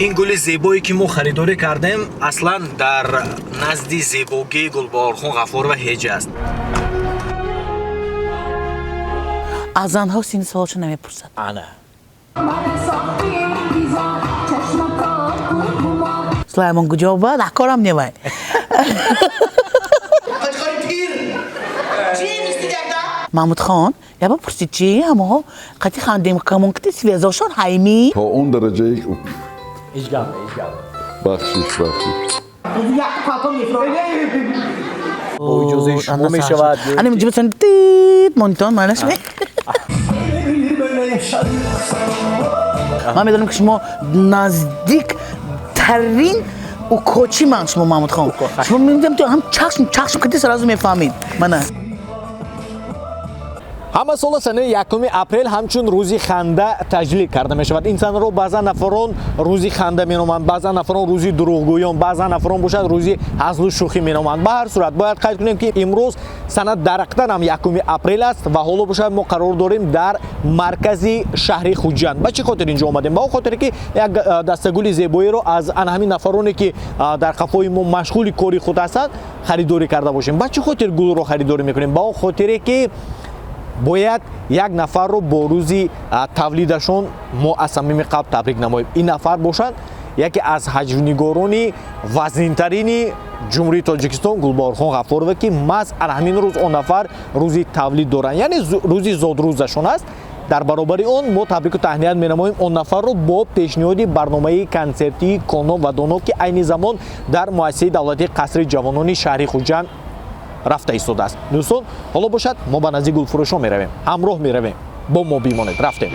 Ин гули зебое ки мо харидорӣ кардем, аслан дар назди зебогии Гулбаҳорхон Ғафурова ҳеҷ аст. Аз занҳо синни солашо намепурсад. Ана. Сулаймон куҷо бад акорам невай. Маҳмудхон, яба пурсид, чи ҳамоҳо қати хандем камон кити связошон ҳайми? То он дараҷае Ҳеҷ гап, ҳеҷ гап. Бахшиш, бахшиш. Бо иҷозаи шумо мешавад. Ана инҷо басан тит монитон манаш ме. Ман медонам, ки шумо наздик тарин укочи ман, шумо Маҳмудхон. Шумо мебинам, ҳам чашм чашм кити сразу мефаҳмид. Мана. Ҳама сола санаи 1 апрел ҳамчун рӯзи ханда таҷлил карда мешавад. Ин санаро баъзан нафарон рӯзи ханда меноманд, баъзан нафарон рӯзи дурӯғгӯён, баъзан нафарон бошад, рӯзи ҳазлу шӯхӣ меноманд. Ба ҳар сурат, бояд қайд кунем, ки имрӯз сана дарақтан ҳам 1 апрел аст ва ҳоло бошад, мо қарор дорем дар маркази шаҳри Хуҷанд. Ба чӣ хотир инҷо омадем? Ба он хотире, ки як дастагули зебоиро аз ана ҳамин нафароне, ки дар қафои мо машғули кори худ ҳастанд, харидорӣ карда бошем. Ба чӣ хотир гулро харидорӣ мекунем? Ба он хотире, ки бояд як нафарро бо рӯзи тавлидашон мо аз самими қалб табрик намоем. Ин нафар бошанд яке аз ҳаҷвнигорони вазнинтарини Ҷумҳурии Тоҷикистон, Гулбаҳорхон Ғафурова, ки маҳз ана ҳамин рӯз он нафар рӯзи тавлид доранд, яъне рӯзи зодрӯзашон аст. Дар баробари он мо табрику таҳният менамоем он нафарро бо пешниҳоди барномаи консертии Коно ва Доно, ки айни замон дар муассисаи давлатии Қасри ҷавонони шаҳри Хуҷанд рафта истодааст. Дӯстон, ҳоло бошад, мо ба назди гулфурӯшон меравем, ҳамроҳ меравем, бо мо бимонед. Рафтем.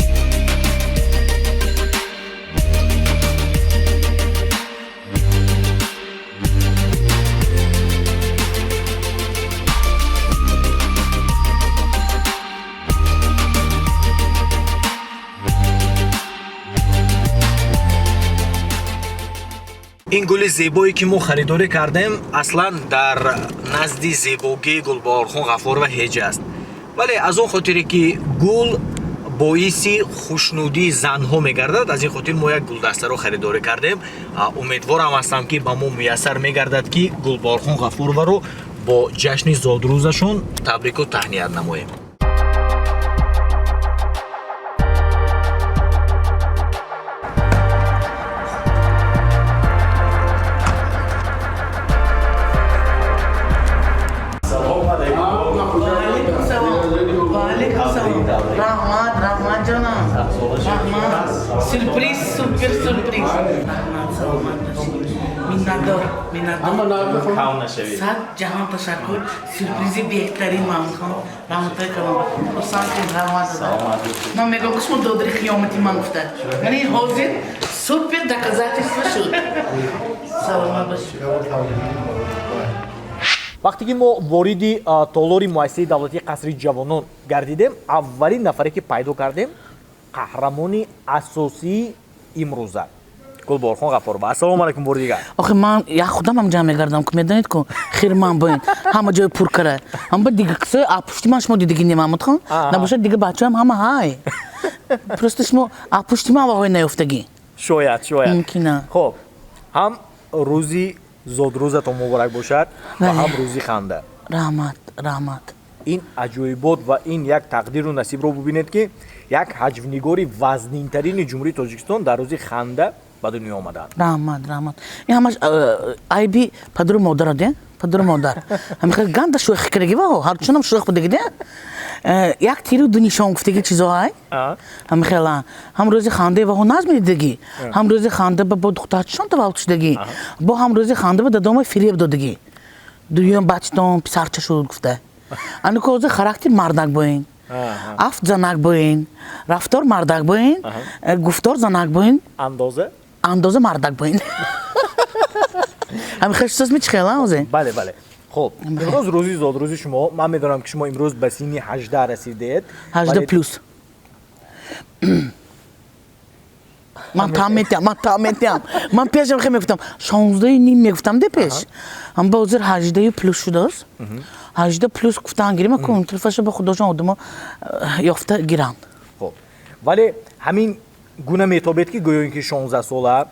Ин гули зебое ки мо харидорӣ кардем, аслан дар назди зебогии Гулбаҳорхон Ғафурова ҳеҷ аст, вале аз он хотире, ки гул боиси хушнудии занҳо мегардад, аз ин хотир мо як гулдастаро харидорӣ кардем. Умедворам ҳастам, ки ба мо муяссар мегардад, ки Гулбаҳорхон Ғафурованро бо ҷашни зодрӯзашон табрику таҳният намоем. Раҳмат, раҳмат, ҷонам. Раҳмат. Сюрприз, супер сюрприз. Раҳмат, саломат бошед. Миннатдор, миннатдор. Кам нашавед. Сад ҷаҳон ташаккур. Сюрпризи беҳтарин, Маҳмудхон. Раҳматҳои калон. Хурсанд шудем, раҳмат додам. Ман мегӯям, ки шумо додари қиёмати ман гуфта. Яъне ҳозир супер доказательство шуд. Саломат бошед. Вақте ки мо вориди толори муассисаи давлатии Қасри ҷавонон гардидем, аввалин нафаре, ки пайдо кардем, қаҳрамони асосии имрӯза, Гулборхон Ғафурова. Ассалому алайкум бори дигар. Охи, ман як худам ҳам ҷамъ мегардам, ку медонед, ку хирман боин ҳама ҷой пур кара. Ҳама дига кисои апушти ман шумо дидагӣ не, Маҳмудхон? Набошад, дига бачаам ҳама ҳай. Просто шумо апушти ман ваҳои наёфтагӣ. Шояд, шояд. Мумкина. Хоб, ҳам рӯзи зодрӯзатон муборак бошад ва ҳам рӯзи ханда. Раҳмат, раҳмат. Ин аҷоибот ва ин як тақдиру насибро бубинед, ки як ҳаҷвнигори вазнинтарини Ҷумҳурии Тоҷикистон дар рӯзи ханда ба дунё омаданд. Раҳмат, раҳмат. Ин ҳамаш айби падару модаро де, падару модар ҳамихел ганда шӯхӣ кардаги ва ҳарчунам шӯх будаги де. Як тиру ду нишон гуфтаги чизо ҳай. Ҳамихела ҳам рӯзи хандаи ваҳо назм медидагӣ, ҳам рӯзи ханда ба бо духтарчишон таваллуд шудагӣ, бо ҳам рӯзи ханда ба дадома фиреб додагӣ, дуюм бачатон писарча шуд гуфта. Анаку ҳозир характер мардак боин, афт занак боин, рафтор мардак боин, гуфтор занак боин. Андоза? Андоза мардак боин. Ҳамин хел чизост ми, чӣ хела ҳозир? Бале, бале. Хуб, имрӯз рӯзи зодрӯзи шумо. Ман медонам, ки шумо имрӯз ба синни 18 расидед. 18 плюс. Ман там метиҳам, ман там метиҳам. Ман пешам хел мегуфтам, 16,5 мегуфтам де пеш. Ҳам ба ҳозир 18 плюс шудааст. 18 плюс гуфтан гирим, кун телефонша ба худошон одамо ёфта гиранд. Хуб, вале ҳамин Гуна метобед, ки гӯё ин ки 16 сола,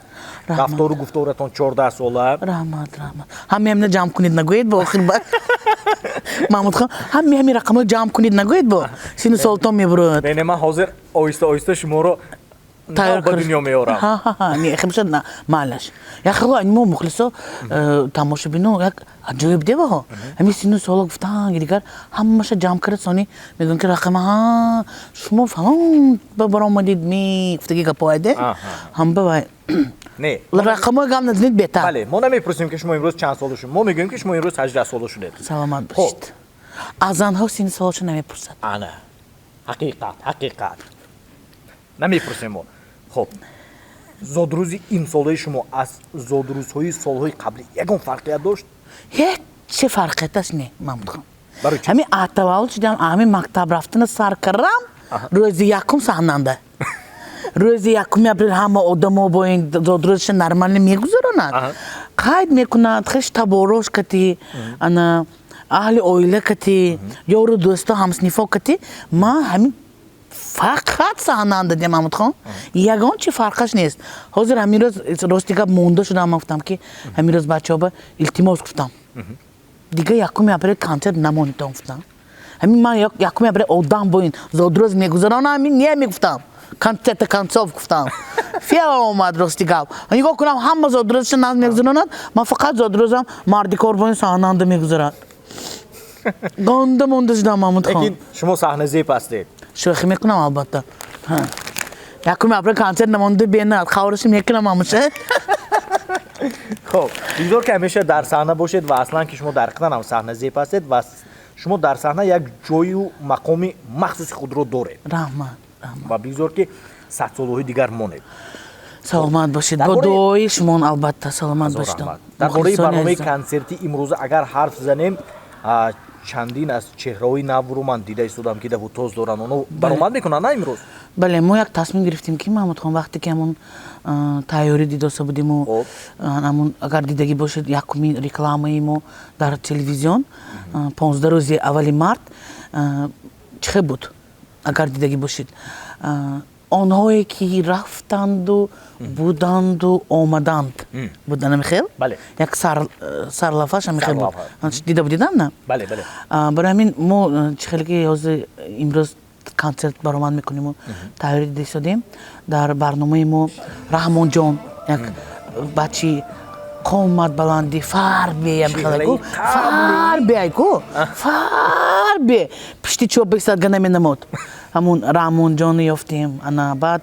рафтору гуфторатон 14 сола. Раҳмат, раҳмат. Ҳамаи ҳамина ҷамъ кунед, нагӯед бо охир ба Маҳмудхон, ҳамаи ҳамин рақамҳо ҷамъ кунед, нагӯед, бо сину солтон мебурояд. Не, не, ман ҳозир оҳиста оҳиста шуморо тайёр ба дунё меорам. Не, хебшад, на маълаш. Як хело мо мухлисо, тамошобино як аҷоиб деваҳо. Ҳамин сину соло гуфтан, дигар ҳамаша ҷамъ карда, сони мегӯянд, ки рақама, ҳа, шумо фалон ба баромадид, ми гуфтаги гапоайде ҳамба вай. Не, рақамҳои гап назанед, беҳтар. Бале, мо намепурсем, ки шумо имрӯз чанд сола шуд. Мо мегӯем, ки шумо имрӯз 18 сола шудед. Саломат бошед. Аз занҳо сини солашо намепурсад. Ана ҳақиқат, ҳақиқат, намепурсем мо. Хуб, зодрӯзи имсолаи шумо аз зодрӯзҳои солҳои қаблӣ ягон фарқият дошт? Ҳеҷ чи фарқияташ не, Маҳмудхон. Барои чӣ? Ҳамин таваллуд шудам, ҳамин мактаб рафтана сар кардам, рӯзи якум саҳнанда. Рӯзи 1 апрел ҳама одамо бо ин зодрӯзаша нормально мегузаронад, қайд мекунад, хеш таборош кати, ана аҳли оила кати, ёру дӯсто, ҳамсинфо кати. Ман ҳамин фақат саҳнанда де, Маҳмудхон, ягон чи фарқаш нест. Ҳозир ҳамин рӯз, рости гап, монда шудам. Ман гуфтам, ки ҳамин рӯз бачаҳо илтимос гуфтам, дига 1 апрел концерт намонитон гуфтам. Ҳамин ман 1 апрел одам бо ин зодрӯз мегузаронам, ҳамин не мегуфтам, концерта концов гуфтам. Феа омад, рости гап, нигоҳ кунам, ҳама зодрӯзаша наз мегузаронад, ман фақат зодрӯзам мардикор бо ин саҳнанда мегузарад. Гонда монда шудам, Маҳмудхон. Лекин шумо саҳназеб ҳастед. Шӯхӣ мекунам, албатта. 1 апрел концерт намонда бенад, хавраши мекунам ҳамаша. Хуб, бигзор, ки ҳамеша дар саҳна бошед ва аслан ки шумо дар ҳақиқатан ҳам саҳназеб ҳастед ва шумо дар саҳна як ҷою мақоми махсуси худро доред. Раҳмат, раҳмат. Ва бигзор, ки садсолаҳои дигар монед. Саломат бошед, бо дуои шумон, албатта, саломат бошед. Дар бораи барномаи консерти имрӯза агар ҳарф занем, чандин аз чеҳраҳои навро ман дида истодам, ки даву тоз доранд. Оно баромад мекунанд, на, имрӯз? Бале, мо як тасмим гирифтем, ки, Маҳмудхон, вақте ки ҳамон тайёрӣ дидоса будиму, ҳамон, агар дидагӣ бошед, якумин рекламаи мо дар телевизион 15 рӯзи аввали март чӣ хел буд, агар дидагӣ бошед, онҳое ки рафтанду буданду омаданд буд, намихел як сарлавҳаш ҳамихел буд, дида будидам, на? Барои ҳамин мо чӣ хеле ки ҳозир имрӯз консерт баромад мекунему тайёрӣ дида истодем, дар барномаи мо Раҳмонҷон, як бачи қомат баланди фарбе, ямихелку фарбе, айку фарбе, пишти чоп бистадга наменамуд, ҳамун Раҳмонҷонро ёфтем. Ана баъд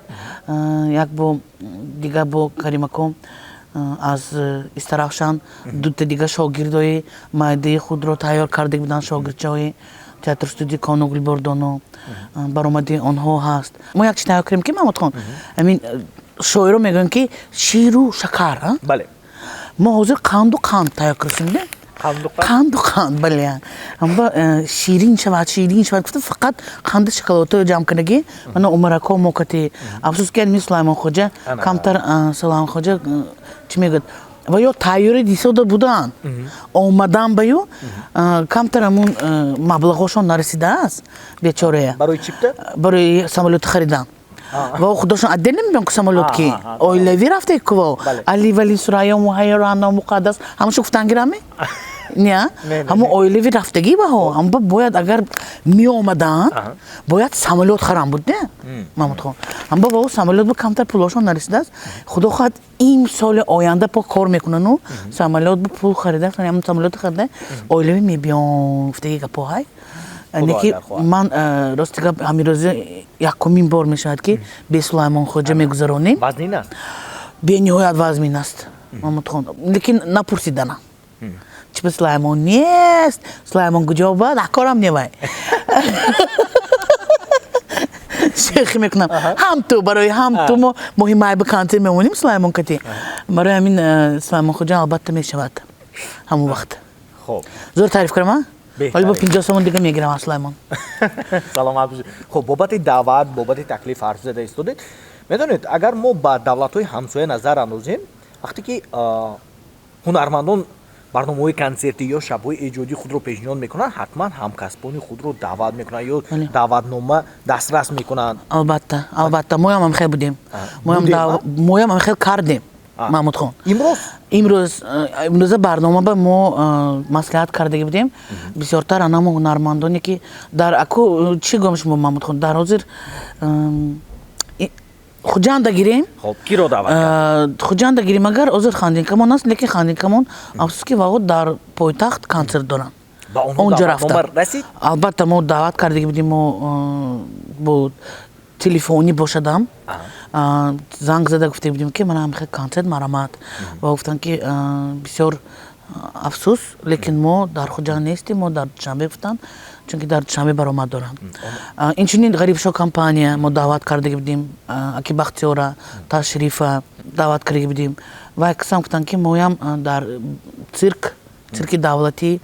як бо дига бо Каримаком аз Истаравшан дута дига шогирдои майдаи худро тайёр карда буданд, шогирдчаҳои театр студияи Кону Гулбордоно, баромади онҳо ҳаст. Мо як чи тайёр кардем, ки, Маҳмудхон, ҳамин шоиро мегӯянд, ки ширу шакар. Бале. Мо ҳозир қанду қанд тайёр кардем. Қанду қанд, бале. Амба ширин шавад, ширин шавад гуфта, фақат қанди шоколадҳоро ҷамъ кардагӣ. Мана Умарако мокати. Афсӯс, ки ами Сулаймонхоҷа камтар, Сулаймонхоҷа чӣ мегӯяд, ва ё тайёри дисода буданд, омадан ба ю камтар ҳамун маблағҳошон нарасидааст, бечорая. Барои чипта? Барои самолёти харидан. Ва худошон отдельно мебиён ку самолёт, ки оилавӣ рафта ку, Али, Вали, Сурайё, Муҳайё, Рано, Муқаддас, ҳамашо гуфтан гираме, не, ҳамон оилави рафтагӣ баҳо. Ҳама бояд, агар меомаданд, бояд самолёт харам буд, не, Маҳмудхон? Ҳама ба самолёт бу камтар пулошон нарасидааст. Худо хоҳад, ин соли оянда по кор мекунану самолёт бу пул харида, ҳамон самолёт харида, оилавӣ мебиён гуфтаги гапоҳай. Неки ман, рости гап, ҳамин рӯзи якумин бор мешавад, ки бе Сулаймонхоҷа мегузаронем. Вазнин аст? Бениҳоят вазмин аст, Маҳмудхон, лекин напурсиданам, чиба Сулаймон нест, Сулаймон куҷо бад, акорам невай. Шӯхӣ мекунам. Ҳам ту барои ҳам ту мо моҳи май ба консерт мемонем Сулаймон кати. Барои ҳамин Сулаймонхоҷа албатта мешавад ҳамон вақт. Хоб. Зур таъриф кардам, вале бо 50 сомон дига мегирам аз Сулаймон. Саломат бошед. Хуб, бобати даъват, бобати таклиф ҳарф зада истодед. Медонед, агар мо ба давлатҳои ҳамсоя назар андозем, вақте ки ҳунармандон Барномаҳои консертӣ ё шабҳои эҷодии худро пешниҳод мекунанд, ҳатман ҳамкасбони худро даъват мекунанд ё даъватнома дастрас мекунанд. Албатта, албатта, моям ҳамхел будем, моям ҳамхел кардем, Маҳмудхон. Имрӯз? Имрӯза барнома ба мо маслиҳат кардаги будем. Бисёртар анамо ҳунармандоне ки дар аку чӣ гӯям шумо, Маҳмудхон, дар ҳозир Хуҷанда гирем. Хоб, киро даъват кард? Хуҷанда гирем, агар ҳозир Хандинкамон аст, лекин Хандинкамон, афсӯс ки ваҳо дар пойтахт консерт доранд. Ба онҳо даъватнома расид? Албатта, мо даъват кардаги будем, мо бо телефонӣ бошадам занг зада гуфта будем, ки мана ҳамхел консерт марамад, ва гуфтанд ки бисёр афсӯс, лекин мо дар Хуҷанд нестем, мо дар Душанбе, гуфтанд, чунки дар Душанбе баромад доранд. Инчунин Ғарибшо компания мо даъват кардаги будем, аки Бахтиёра, Ташрифа даъват кардаги будем, ва касам гуфтанд, ки моям дар цирки давлатӣ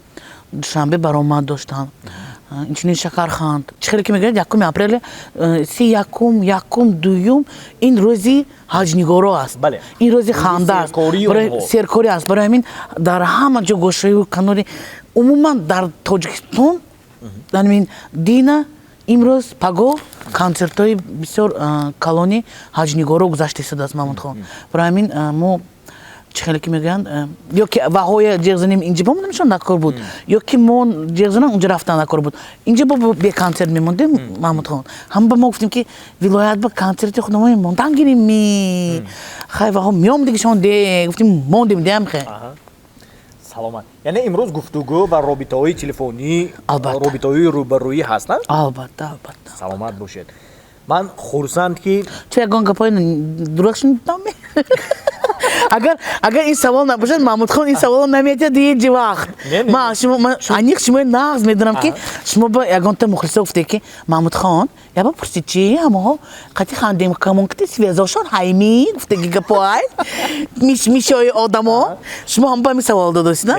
Душанбе баромад доштанд. Инчунин Шакарханд. Чӣ хеле ки мегӯяд, 1 апрели, 31, 1, 2, ин рӯзи ҳаҷнигоро аст, ин рӯзи ханда аст, серкорӣ аст. Барои ҳамин дар ҳама ҷо, гӯшаю канори, умуман дар Тоҷикистон ҳамин дина, имрӯз, пагоҳ консертҳои бисёр калони ҳаҷнигоро гузашта истодааст, Маҳмудхон. Барои ҳамин мо, чӣ хеле ки мегӯянд, ё ки ваҳоя ҷеғ занем, инҷа ба монданашон накор буд, ё ки мо ҷеғ занам, унҷа рафтан накор буд, инҷа бо беконсерт мемондем, Маҳмудхон. Ҳама ба мо гуфтем, ки вилоят ба консерти худамон мондан гирем, ми хай ваҳо меомдигишон де, гуфтем, мондем деам хе. Саломат. Яъне имрӯз гуфтугӯ ва робитаҳои телефонӣ, робитаҳои рӯбарӯӣ ҳастанд? Албатта, албатта. Саломат бошед. Ман хурсанд, ки Чо, ягон гапҳои дурӯғ шунидам? Агар ин савол набошад, Маҳмудхон, ин саволро наметиҳад ҳеҷ вақт. Ман шумо аниқ шумои нағз медонам, ки шумо ба ягонта мухлисо гуфте, ки Маҳмудхон, яба пурсид, чи ҳамаҳо қати хандем камон кити связошон ҳайми гуфтаги гапоай мишои одамо, шумо ҳам ба ҳамин савол додосид?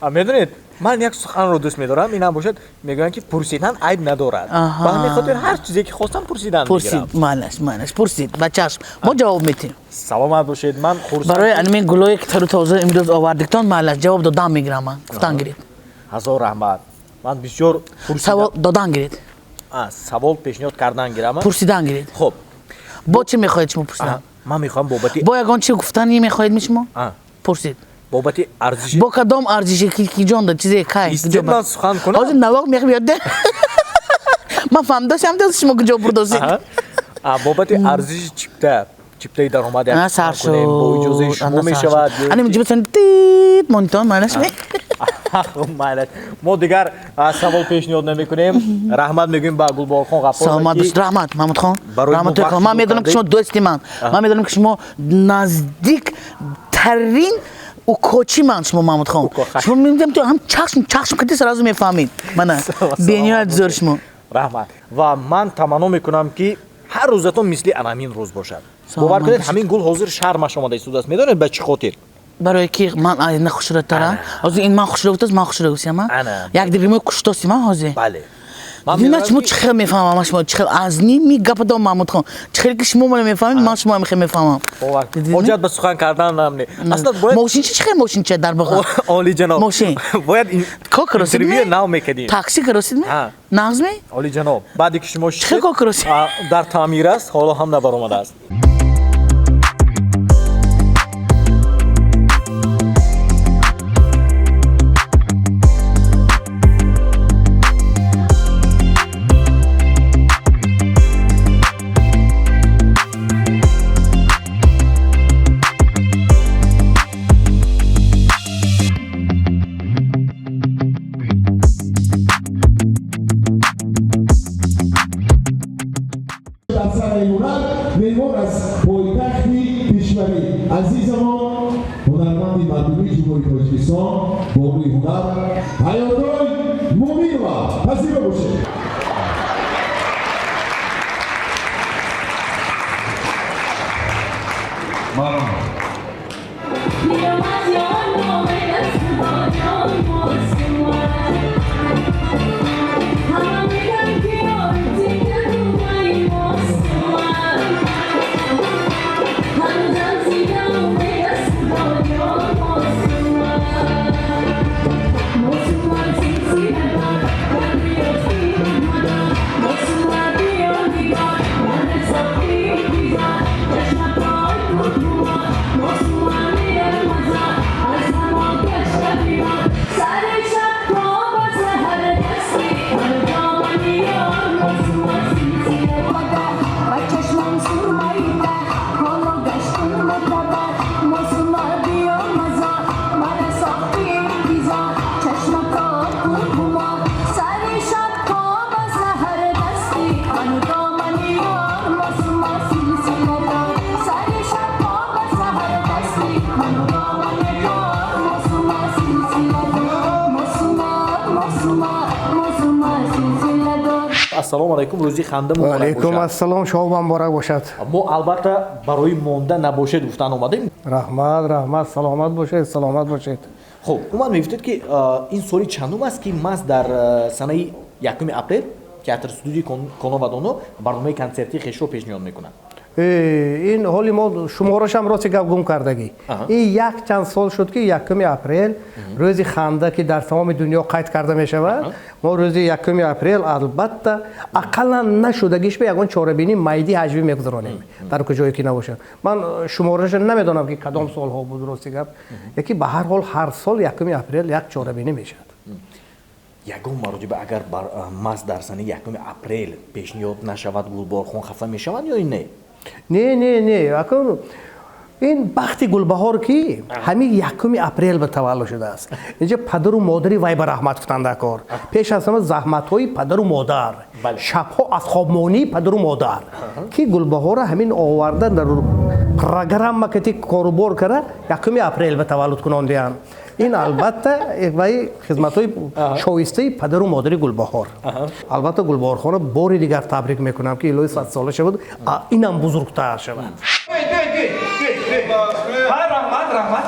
Медонед, ман як суханро дӯст медорам, инам бошад, мегӯянд, ки пурсидан айб надорад. Ба ҳамин хотир ҳар чизе ки хостам, пурсидан. Пурсид, майлаш, майлаш, пурсид, ба чашм, мо ҷавоб метиҳем. Саломат бошед, ман хурсанд. Барои анамин гулое ки тару тоза имрӯз овардиктон, майлаш, ҷавоб додан мегирам ман, гуфтан гиред. Ҳазор раҳмат, ман бисёр пурсидам. Савол додан гиред. Савол пешниҳод кардан гирам. Пурсидан гиред. Хуб, бо чӣ мехоҳед шумо пурсидан? Ман мехоҳам бобати бо ягон чӣ гуфтани мехоҳед ми шумо? Пурсид. Бобати арзиши. Бо кадом арзиши, ки ҷон чизе, кай? Истед, ман сухан кунам. Ҳозир налог мехоҳед. Ман фаҳмидосам, шумо куҷо бурдосед. Бобати арзиши чипта, чиптаи даромад як сар кунем, бо иҷозаи шумо мешавад. Ана инҷо битон тит монитон, майлаш ме? Майлаш. Мо дигар савол пешниҳод намекунем. Раҳмат мегӯем ба Гулбоҳорхон Ғаффорова. Саломат бошед, раҳмат, Маҳмудхон. Раҳмат. Ман медонам, ки шумо дӯсти ман. Ман медонам, ки шумо наздиктарин укочи ман шумо, Маҳмудхон. Шумо мебинам, ҳам чашм чашм кардӣ, сразу мефаҳмид. Мана бениҳоят зӯр шумо. Раҳмат. Ва ман таманно мекунам, ки ҳар рӯзатон мисли анамин рӯз бошад. Бовар кунед, ҳамин гул ҳозир шармаш омада истодааст. Медонед, ба чӣ хотир? Барое ки ман айна хушрӯтарам. Ҳозир ин ман хушрӯ гуфтааст, ман хушрӯ гуфтам. Як дигар куштосӣ ман ҳозир. Бале. Ман шумо чӣ хел мефаҳмам, шумо чӣ хел аз ними гапатон, Маҳмудхон, чӣ хел ки шумо маро мефаҳмед, ман шумо хел мефаҳмам. Ҳоҷат ба сухан кардан нам не. Аслан бояд мошин чӣ хел мошинча дар боға? Олиҷаноб. Мошин. Бояд кор каросид? Интервью нав мекардем. Такси каросид ме? Нағз ме? Олиҷаноб, баъде ки шумо чӣ хел кор каросид? Дар таъмир аст, ҳоло ҳам набаромадааст. Меҳмон аз пойтахти кишвари азизамон, ҳунарманди мардумии Ҷумҳурии Тоҷикистон, бонуи ҳунар Ҳаётой Муминова, пазиро бошед. Марҳамат. Ассалому алайкум, рӯзи ханда муборак бошад. Алайкум ассалом, шумо муборак бошад. Мо албатта барои монда набошед гуфтан омадем. Раҳмат, раҳмат, саломат бошед, саломат бошед. Хуб, умуман мегуфтед, ки ин соли чандум аст, ки маҳз дар санаи 1 апрел театр студияи Коно ва Доно барномаи консертии хешро пешниҳод мекунад? Ин ҳоли мо шуморашам, рости гап, гум кардагӣ. Ин як чанд сол шуд, ки 1 апрел, рӯзи ханда, ки дар тамоми дунё қайд карда мешавад, мо рӯзи 1 апрел албатта ақаллан нашудагиш ба ягон чорабинии майди ҳаҷвӣ мегузаронем, дар куҷое ки набошад. Ман шумораша намедонам, ки кадом солҳо буд, рости гап, яки ба ҳар ҳол ҳар сол 1 апрел як чорабинӣ мешавад. Ягон маротиба агар маҳз дар санаи 1 апрел пешниҳод нашавад, Гулборхон хафа мешаванд ё не? Не, не, не, акун ин бахти Гулбаҳор, ки ҳамин 1 апрел ба таваллуд шудааст. Инҷа падару модари вай ба раҳмат гуфтанда кор. Пеш аз ҳама заҳматҳои падару модар, шабҳо аз хобмонии падару модар, ки Гулбаҳора ҳамин оварда дар программа кати корубор кара 1 апрел ба таваллуд кунондиянд. Ин албатта вай хизматҳои шоистаи падару модари Гулбаҳор. Албатта, Гулбаҳорхона бори дигар табрик мекунам, ки илоҳи 100сола шавад, инам бузургтар шавад. Раҳмат, раҳмат,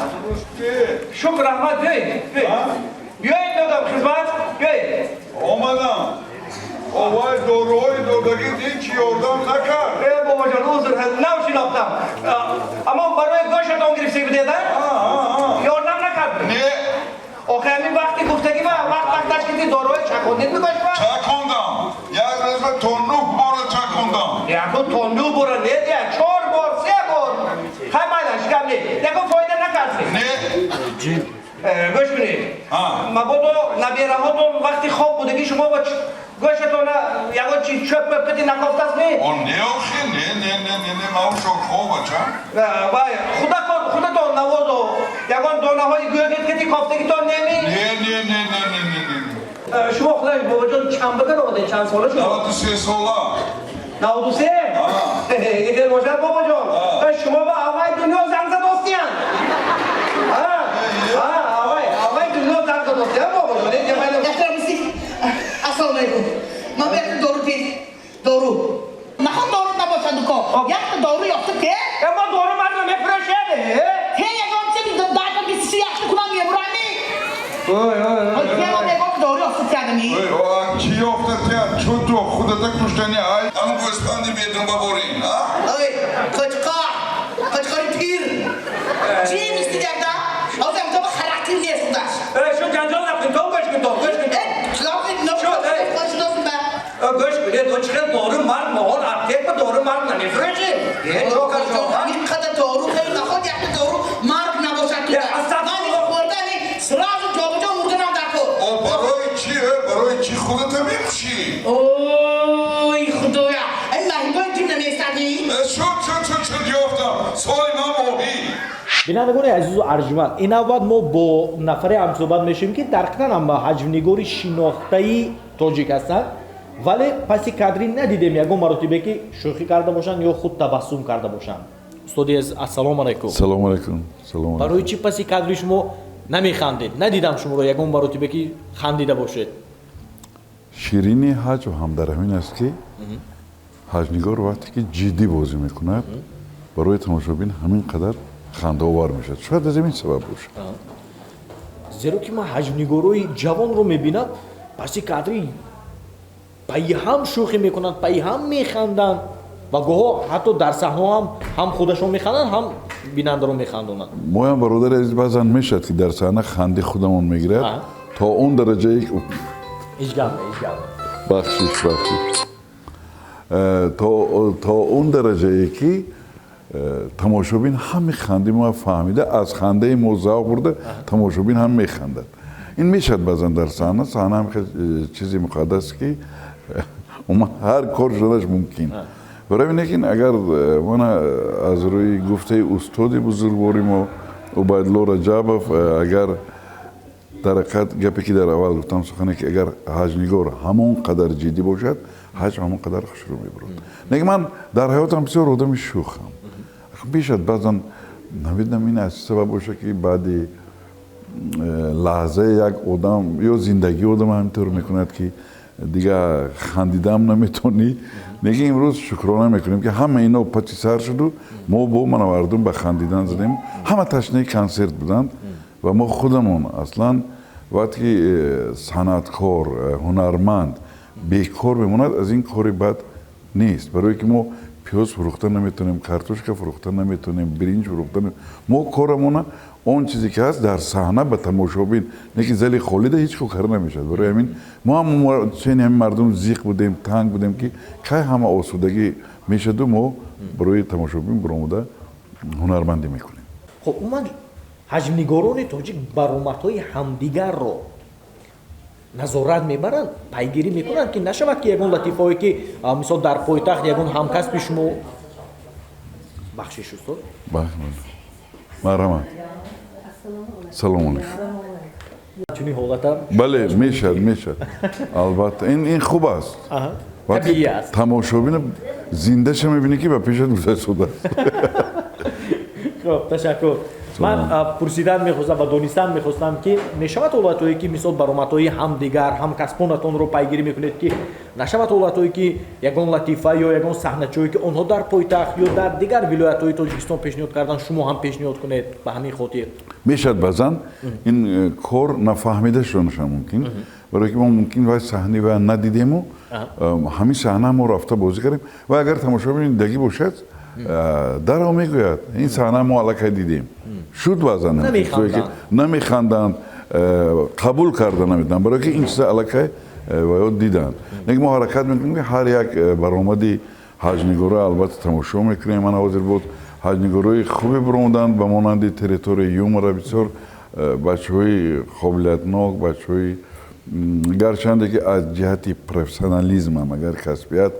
шукр, раҳмат. Биёед, биёед, додам хизмат, биёед. Омадам. Овай, доруҳои додагӣ дин чӣ ёрдам накард? Э, бобоҷон, узр, нав шинохтам. Аммо барои гӯшатон гирифта будед, ёрдам накард? Не. Охе, ҳамин вақти гуфтагӣ ва вақт вақташ ки доруҳои чакондед мегӯшва. Чакондам, як рӯза то нӯҳ бора чакондам. Ягон то нӯҳ бора не, чор бор, се бор. Хай, майлаш, гап не, ягон фоида накард? Не. Гӯш кунед, мабодо набераҳотон вақти хоб будагӣ шумо ба гӯшатона ягон чи чӯп мӯпкати накофтааст, не? О, не, охи, не, не, не, не, не, ман шорхоб, бача. Вай, худатон навозо ягон донаҳои гӯгит кофтагитон неми? Не, не, не, не, не, не, не. Шумо худаш, бобоҷон, чанд бакар омадед, чанд сола шумо? 93 сола. 93? Идел бошад, бобоҷон, шумо ба аввай дунё занг задостиян. Аввай дунё занг задостиян, бобоҷон. Ассалому алайкум, ман ба якта дору тез дору наход, дору набошад дуко, якта дору ёфта те. Ма дору ман намефурӯшед. Те, ягон чи дата бисиси якта кунам, мебурами ягон дору ёфта тиядами. Чӣ ёфта тияд? Чун ту худата куштани, ай ҳамн гӯспанди бедун баборин. Ой, қочқор, қочқори пир, чӣ мисли якда ҳозир ҳам характер нест худаш. Шу ҷанҷол накун, то гӯш кун, то гӯш кун. Гӯш кунед, чӣ хел дору мард моҳон аптека дору мард намефурӯшед. Ҳамин дору наход, якта дору марг набошад. Хӯрдани сразу ҷобаҷо мурданам дар кор. Барои чӣ, барои чӣ худата мекушӣ? Ой, худоя, ин маҳибои ҷим наместадӣ. Шуд, шуд, шуд, шуд, ёфтам, соли ман моҳӣ. Бинандагони азизу арҷманд, ин навбат мо бо нафаре ҳамсӯҳбат мешавем, ки дар ҳақиқатан ҳам ҳаҷвнигори шинохтаи тоҷик ҳастанд, вале паси кадрӣ надидем ягон маротибе, ки шӯхӣ карда бошанд ё худ табассум карда бошанд. Устоди азиз, ассалому алайкум. Салому алайкум, салому. Барои чӣ паси кадри шумо намехандед? Надидам шуморо ягон маротибе, ки хандида бошед. Ширини ҳаҷв ҳам дар ҳамин аст, ки ҳаҷвнигор вақте ки ҷиддӣ бозӣ мекунад, барои тамошобин ҳамин қадар хандаовар мешавад. Шояд аз ҳамин сабаб бошад. Зеро ки ман ҳаҷвнигорои ҷавонро мебинам, паси кадри пайи ҳам шӯхӣ мекунанд, пайи ҳам механданд ва гоҳо ҳатто дар саҳнаҳо ҳам худашон механданд, ҳам бинандаро механдонанд. Моям, бародари азиз, баъзан мешавад, ки дар саҳна ханди худамон мегирад то он дараҷае Ҳеҷ гап, ҳеҷ гап. Бахшиш, бахшиш. То он дараҷае, ки тамошобин ҳами ханди мо фаҳмида, аз хандаи мо завқ бурда, тамошобин ҳам механдад. Ин мешавад баъзан дар саҳна. Саҳна ҳам чизи муқаддас, ки умуман ҳар кор шуданаш мумкин. Барои ҳамин, лекин агар мана аз рӯи гуфтаи устоди бузургвори мо Убайдулло Раҷабов, агар дар ҳақиқат гапе, ки дар аввал гуфтам, сухане, ки агар ҳаҷвнигор ҳамон қадар ҷиддӣ бошад, ҳаҷв ҳамон қадар хушрӯ мебурад. Лекин ман дар ҳаётам бисёр одами шӯхам. Бешад баъзан, намедонам, ин аз чӣ сабаб бошад, ки баъди лаҳзаи як одам ё зиндагии одам ҳаминтавр мекунад, ки Дигар хандидаам наметонӣ. Лекин имрӯз шукрона мекунем, ки ҳама ино пати сар шуду мо бо мана мардум ба хандидан задем. Ҳама ташнаи консерт буданд ва мо худамон аслан вақте ки санъаткор, ҳунарманд бекор мемонад, аз ин кори бад нест, барое ки мо пиёз фурӯхта наметонем, картошка фурӯхта наметонем, биринҷ фурӯхта. Мо корамона он чизе ки ҳаст дар саҳна ба тамошобин, лекин зали холида ҳеҷ кор карда намешавад. Барои ҳамин мо ҳам чени ҳамин мардум зиқ будем, танг будем, ки кай ҳама осудагӣ мешаду мо барои тамошобин баромада ҳунармандӣ мекунем. Хуб, умуман ҳаҷмнигорони тоҷик баромадҳои ҳамдигарро назорат мебаранд, пайгирӣ мекунанд, ки нашавад, ки ягон латифое, ки мисол дар пойтахт ягон ҳамкасби шумо, бахшиш, устод. Марҳамат, салому алейкум. Чунин ҳолата. Бале, мешавад, мешавад, албатта, ин хуб аст. Тамошобина зиндаша мебинӣ, ки ба пешат гузаштудааст. Хуб, ташаккур. Ман пурсидан мехостам ва донистан мехостам, ки мешавад ҳолатҳое, ки мисол баромадҳои ҳамдигар, ҳамкасбонатонро пайгирӣ мекунед, ки нашавад ҳолатҳое, ки ягон латифа ё ягон саҳначое, ки онҳо дар пойтахт ё дар дигар вилоятҳои Тоҷикистон пешниҳод кардан, шумо ҳам пешниҳод кунед, ба ҳамин хотир. Мешавад, баъзан ин кор нафаҳмида шуданаша мумкин, барое ки мо мумкин вай саҳни ва надидему ҳамин саҳна мо рафта бозӣ кардем ва агар тамошобин дагӣ бошад, дарҳол мегӯяд: ин саҳна мо аллакай дидем. Шуд, баъзан намеханданд, қабул карда наметавонанд, барое ки ин чиза аллакай ваё диданд. Лекин мо ҳаракат мекунем, ки ҳар як баромади ҳаҷнигора албатта тамошо мекунем. Ман ҳозир боз ҳаҷнигорои хубе баромаданд, ба монанди «Территория юмора», бисёр бачаҳои қобилиятнок, бачаҳои гарчанде ки аз ҷиҳати профессионализмам, агар касбият,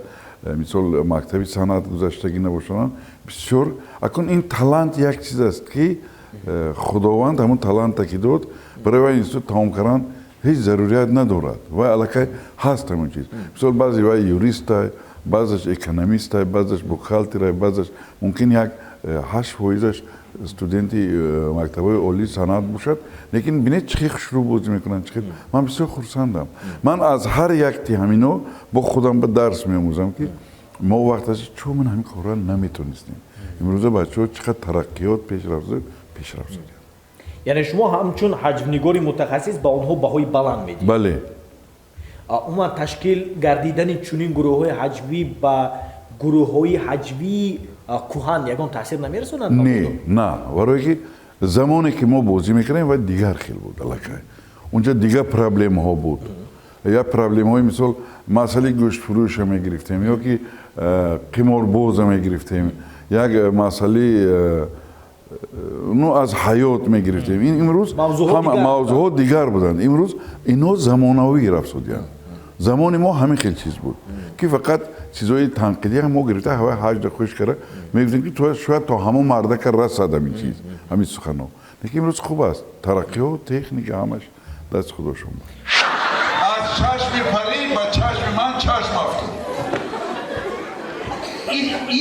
мисол, мактаби санъат гузаштагӣ набошанд, бисёр акун ин талант як чиз аст, ки Худованд ҳамун таланта ки дод, барои вай институт тамом кардан ҳеҷ зарурият надорад. Вай аллакай ҳаст ҳамун чиз. Мисол, баъзе вай юриста, баъзаш экономиста, баъзаш бухгалтера, баъзаш мумкин як 8%-аш студенти мактабҳои олии санъат бошад, лекин бинед, чӣ хел хушрӯ бозӣ мекунанд, чӣ хел. Ман бисёр хурсандам. Ман аз ҳар якти ҳамино бо худам ба дарс меомӯзам, ки мо вақташ чун ман ҳамин корро наметонистем. Имрӯза бачаҳо чӣ қадр тараққиёт, пешрафт шуданд. Яъне шумо ҳамчун ҳаҷвнигори мутахассис ба онҳо баҳои баланд медиҳед? Бале. Умуман ташкил гардидани чунин гурӯҳҳои ҳаҷвӣ ба гурӯҳҳои ҳаҷвии кӯҳан ягон таъсир намерасонад? Не, на, барое ки замоне ки мо бозӣ мекардем, вай дигар хел буд, аллакай унҷа дигар проблемаҳо буд. Як проблемаҳои, мисол, масъалаи гӯштфурӯша мегирифтем ё ки қиморбоза мегирифтем, як масъалаи, ну, аз ҳаёт мегирифтем. Ин имрӯз ҳама мавзӯъҳо дигар буданд. Имрӯз ино замонавӣ рафтодиянд. Замони мо ҳамин хел чиз буд, ки фақат чизҳои танқидӣ ҳам мо гирифта, ҳавай ҳаҷда хуш кара мегуфтем, ки то шояд то ҳамон мардака расад ҳамин чиз, ҳамин суханҳо. Лекин имрӯз хуб аст, тараққиҳо, техника, ҳамаш дасти худошон. Аз чашми парӣ ба чашми ман чашм афтод.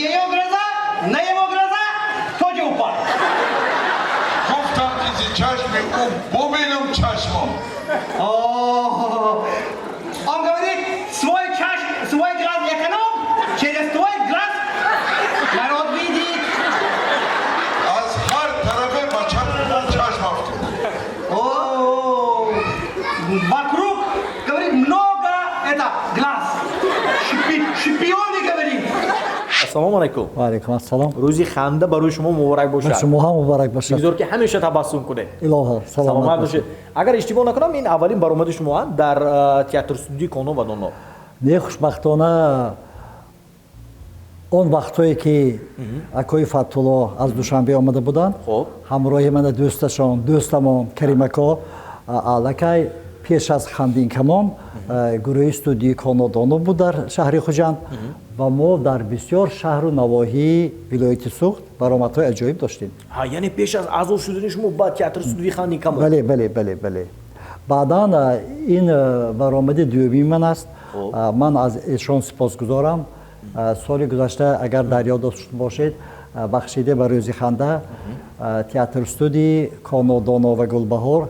Ее глаза на его глаза тоже упали. Гуфтам, ки зи чашми ӯ бубинам чашмон. О, он говорит, свой чаш, свой глаз эконом, через твой глаз народ видит. Аз ҳар тарафе ба чашми ман чашм афтод. О, вокруг, говорит, много это глаз. Шпионы, говорит. Ассалому алайкум. Ва алайкум ассалом. Рӯзи ханда барои шумо муборак бошад. Шумо ҳам муборак бошад. Бигзор, ки ҳамеша табассум кунед. Илоҳо. Саломат бошед. Агар иштибоҳ накунам, ин аввалин баромади шумо дар театр студияи Коно ва Доно? Не, хушбахтона, он вақтҳое ки акои Фатулло аз Душанбе омада буданд, ҳамроҳи мана дӯсташон, дӯстамон Каримако, аллакай пеш аз Хандинкамон гурӯҳи студияи Конодоно буд дар шаҳри Хуҷанд ва мо дар бисёр шаҳру навоҳии вилояти Суғд баромадҳои аҷоиб доштем. Яъне пеш аз аъзо шудани шумо ба театри студияи Хандинкамон? Бале. Баъдан ин баромади дуюми ман аст. Ман аз эшон сипосгузорам. Соли гузашта, агар дар ёд дошта бошед, бахшида ба рӯзи ханда, театр студии Конодоно ва Гулбаҳор.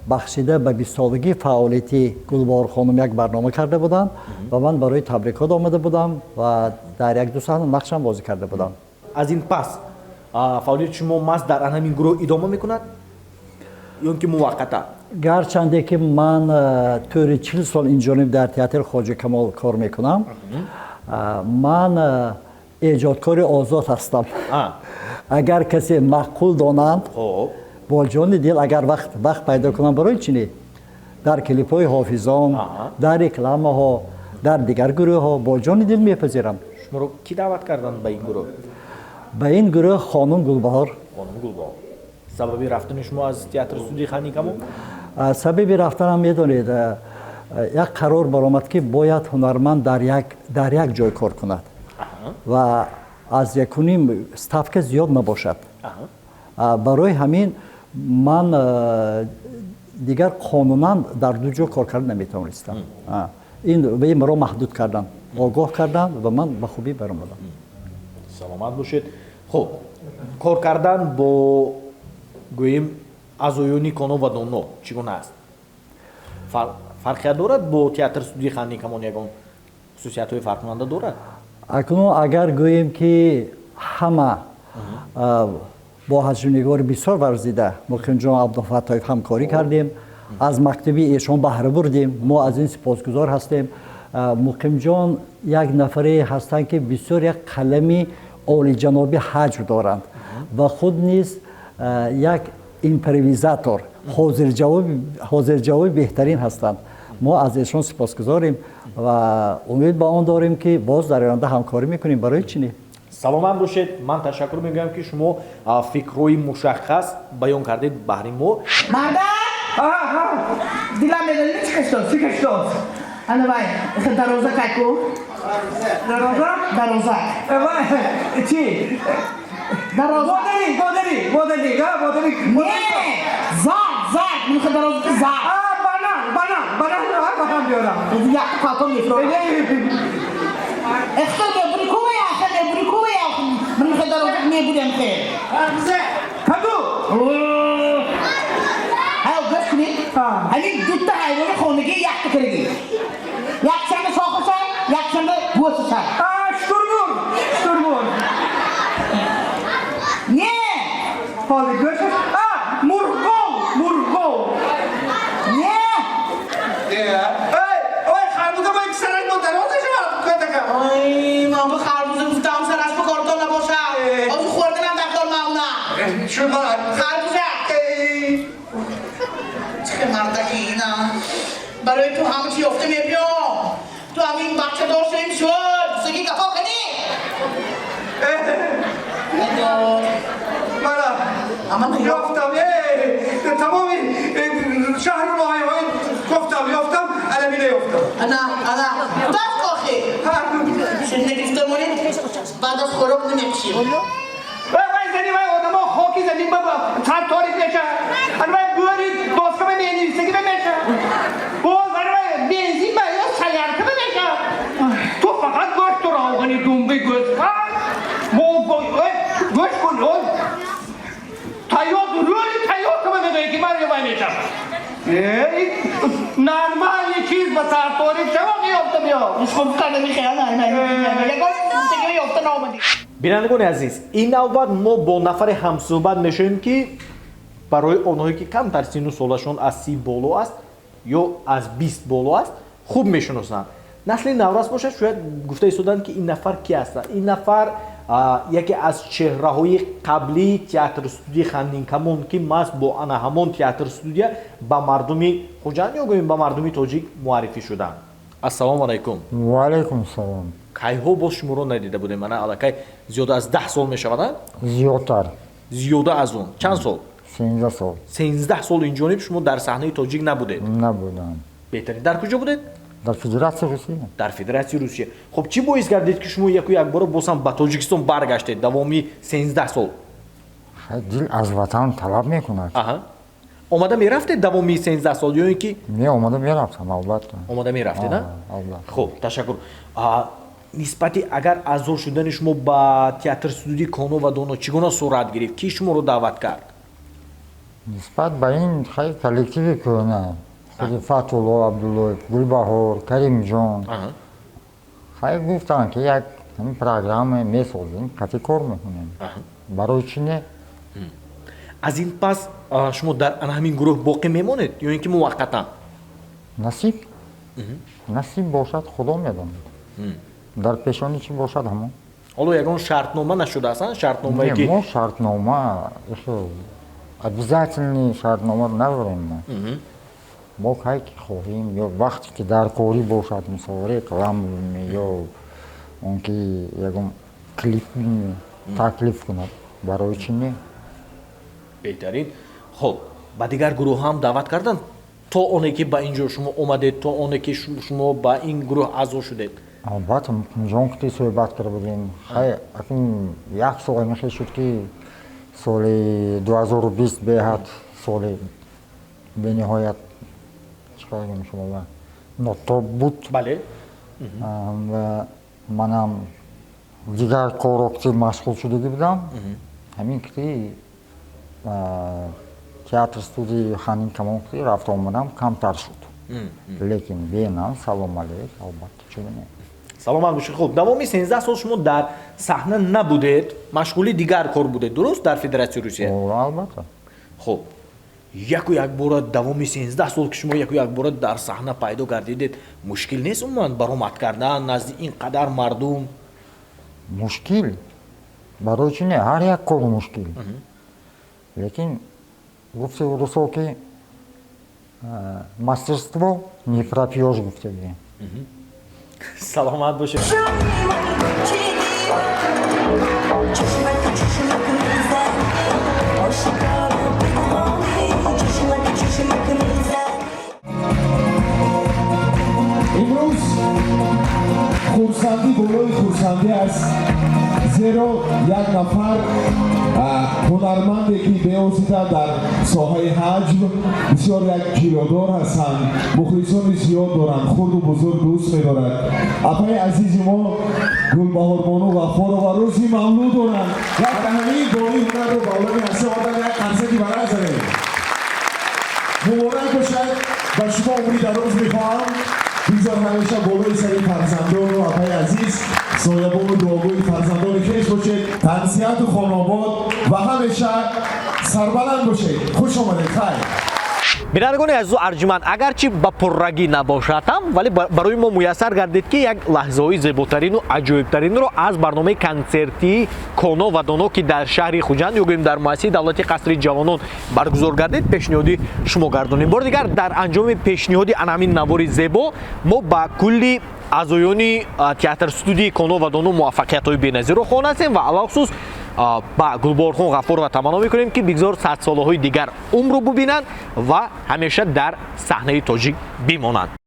Бахшида ба 20-солагии фаъолияти Гулбаҳор хонум як барнома карда буданд ва ман барои табрикот омада будам ва дар як ду саҳна нақшам бозӣ карда будам. Аз ин пас фаъолияти шумо маҳз дар ан ҳамин гурӯҳ идома мекунад ё ин ки муваққата? Гарчанде ки ман тӯри 40 сол инҷониб дар театри Хоҷа Камол кор мекунам, ман эҷодкори озод ҳастам. Агар касе маъқул донанд, бо ҷони дил, агар вақт пайдо кунам, барои чӣ не, дар клипҳои ҳофизон, дар рекламаҳо, дар дигар гурӯҳҳо бо ҷони дил мепазирам. Шуморо кӣ даъват карданд ба ин гурӯҳ? Ба ин гурӯҳ хонум Гулбаҳор. Хонум Гулбаҳор. Сабаби рафтани шумо аз театр студияи Хандинкамон? Сабаби рафтанам, медонед, як қарор баромад, ки бояд ҳунарманд дар як ҷой кор кунад ва аз 1,5 ставка зиёд набошад. Барои ҳамин ман дигар қонунан дар ду ҷо кор карда наметавонистам. Ин маро маҳдуд карданд, огоҳ карданд ва ман ба хубӣ баромадам. Саломат бошед. Хуб, кор кардан бо, гӯем, аъзоёни Коно ва Доно чӣ гуна аст? Фарқият дорад бо театр студияи Хандинкамон, ягон хусусиятҳои фарқкунанда дорад? Акнун агар гӯем, ки ҳама бо ҳаҷвнигори бисёр варзида Муқимҷон Абдуфаттоев ҳамкорӣ кардем, аз мактаби эшон баҳра бурдем, мо аз ин сипосгузор ҳастем. Муқимҷон як нафаре ҳастанд, ки бисёр як қалами олиҷаноби ҳаҷв доранд ва худ низ як импровизатор, ҳозирҷавоби беҳтарин ҳастанд. Мо аз эшон сипосгузорем ва умед ба он дорем, ки боз дар оянда ҳамкорӣ мекунем. Барои чӣ не? Саломат бошед. Ман ташаккур мегӯям, ки шумо фикрҳои мушаххас баён кардед баҳри мо. Мардак, дилам медонӣ чӣ каштост? Чӣ каштост? Ана вай, дароза кайку. Дароза? Дароза. Вай, чӣ? Дароза. Модари, модари, модари, модари. Не, зард, зард, мехо дароза зард. Банан, банан, банан, банан биёрам. Як палто мефурам. Эхто мебури кувая, ахе мебури кувая. Мехо дароза мебурем хе. Каду. Ҳай, гӯш кунед. Ҳамин дута ҳайвони хонагӣ якта кардагӣ. Якшанбе шохаша, якшанбе бӯсаша. Штурмур, штурмур. Не! Ҳоли гӯшаш. Мурғов, мурғов. Не! Эй, ой, харбуза бо сараш бо дароза шавад, кӯдака. Ой, ман бу харбуза гуфтам, сараш ба кортон набошад. Ҳозир хӯрданам дар кор мамна. Шума. Харбуза. Чӣ мардаки ина. Барои ту ҳама чӣ ёфта мебиём. Ту ҳамин бача доштем шуд. Сеги гафо кунӣ. Мана. Аман. Ёфтам, тамоми шаҳру ноҳияҳои гуфтам, ёфтам, аламина ёфтам. Ана, ана. Даст охи. Шинне гирифта монед, баъд аз хӯрок намекушем. Вай зани, вай одамо хоки замин ба сар торик меша. Ана вай бӯри доска ба менависагӣ ба меша. Боз ана вай бензин ба ё солярка ба меша. Ту фақат гӯшту равғани думби гӯсфанд. Мо гӯш кун, тайёр рӯли тайёр кама мегӯяд, ки ман вай мешам. Нормальный чиз ба сарторик шава меёфта биё. Хуб карда мехея, на, на, ягон гуфтагиро ёфта наомадӣ. Бинандагони азиз, ин навбат мо бо нафаре ҳамсӯҳбат мешавем, ки барои онҳое, ки камтар сину солашон аз 30 боло аст ё аз 20 боло аст, хуб мешиносанд. Насли наврас бошад, шояд гуфта истоданд, ки ин нафар ки аст. Ин нафар яке аз чеҳраҳои қаблии театр студияи Хандинкамон, ки маҳз бо ана ҳамон театр студия ба мардуми Хуҷанд ё гӯем ба мардуми тоҷик муаррифӣ шуданд. Ассалому алайкум. Ваалайкум салом. Кайҳо боз шуморо надида будем. Мана аллакай зиёда аз 10 сол мешавад, а? Зиёдтар. Зиёда аз он чанд сол? 13 сол. 13 сол инҷониб шумо дар саҳнаи тоҷик набудед. Набудам. Беҳтарин. Дар куҷо будед? Дар Федератсияи Русия. Дар Федератсияи Русия. Хуб, чӣ боис гардид, ки шумо яку якбора боз ҳам ба Тоҷикистон баргаштед давоми 13 сол? Дил аз ватан талаб мекунад. Аҳа, омада мерафтед давоми 13 сол ё ин ки? Не, омада мерафтам, албатта. Омада мерафтед, а? Албатта. Хуб, ташаккур. Нисбати агар аъзо шудани шумо ба театр студияи Коно ва Доно чӣ гуна сурат гирифт? Кӣ шуморо даъват кард? Нисбат ба ин хай коллективи кӯҳна, худи Фатулло Абдуллоев, Гулбаҳор, Каримҷон, хай гуфтанд, ки як ҳамин программа месозем, қати кор мекунем, барои чӣ не? Аз ин пас шумо дар ана ҳамин гурӯҳ боқӣ мемонед ё ин ки муваққатан? Насиб, насиб бошад, Худо медонад, дар пешонӣ чӣ бошад, ҳамон. Ҳоло ягон шартнома нашудааст, шартномае ки Мо шартнома, обязательный шартнома надорем. Мо кай ки хоҳем ё вақте ки дар корӣ бошад, мисол, реклама ё он ки ягон клип таклиф кунад, барои чӣ не? Беҳтарин. Хуб, ба дигар гурӯҳ ҳам даъват карданд, то оне ки ба ин ҷо шумо омадед, то оне ки шумо ба ин гурӯҳ аъзо шудед? Албатта, Муқимҷон ки суҳбат карда будем. Хай, акун як сол ҳамихел шуд, ки соли 2020 беҳад соли бениҳоят, чӣ гӯем шумо, нотоб буд. Ва манам дигар корро ки машғул шудагӣ будам, ҳамин ки театр студияи Ханин Камон ки рафта омадам камтар шуд, лекин бенам салом алейк, албатта, чун не? Саломат бошед. Хуб, давоми 13 сол шумо дар саҳна набудед, машғули дигар кор будед, дуруст, дар Федератсияи Русия? Албатта. Хуб, яку якбора давоми 13 сол ки шумо яку якбора дар саҳна пайдо гардидед, мушкил нест умуман баромад кардан назди ин қадар мардум? Мушкил, барои чӣ не? Ҳар як кор мушкил, лекин гуфти русо ки мастерство не пропьёшь гуфтагӣ. Саломат бошед. Имрӯз хурсандӣ болои хурсандӣ аст, зеро як нафар ҳунарманде, ки бевосита дар соҳаи ҳаҷв бисёр як ҷилодор ҳастанд, мухлисони зиёд доранд, хурду бузург дӯст медорад, апаи азизи мо Гулбаҳорбону Ғаффорова рӯзи мавлуд доранд. Як ҳамин бои ҳунарро ба олами ҳастӣ овардан, як қарсаки барақ занем. Муборак бошад ба шумо, умри дароз мехоҳам. Бигзор ҳамеша болои сари фарзандону апаи азиз соябону дуогӯи фарзандони хеш бошед, тансиҳату хонобод ва ҳамеша сарбаланд бошед. Хуш омадед, хайр. Бинандагони азизу арҷуманд, агарчи ба пуррагӣ набошад ҳам, вале барои мо муяссар гардид, ки як лаҳзаҳои зеботарину аҷоибтаринро аз барномаи консертии Коно ва Доно, ки дар шаҳри Хуҷанд ё гӯем дар муассисаи давлатии Қасри ҷавонон баргузор гардид, пешниҳоди шумо гардонем. Бори дигар дар анҷоми пешниҳоди ана ҳамин навори зебо мо ба кулли аъзоёни театр студияи Коно ва Доно муваффақиятҳои беназирро хоҳон ҳастем ва алалхусус ба Гулбоҳорхон Ғаффорова таманно мекунем, ки бигзор садсолаҳои дигар умру бубинанд ва ҳамеша дар саҳнаи тоҷик бимонанд.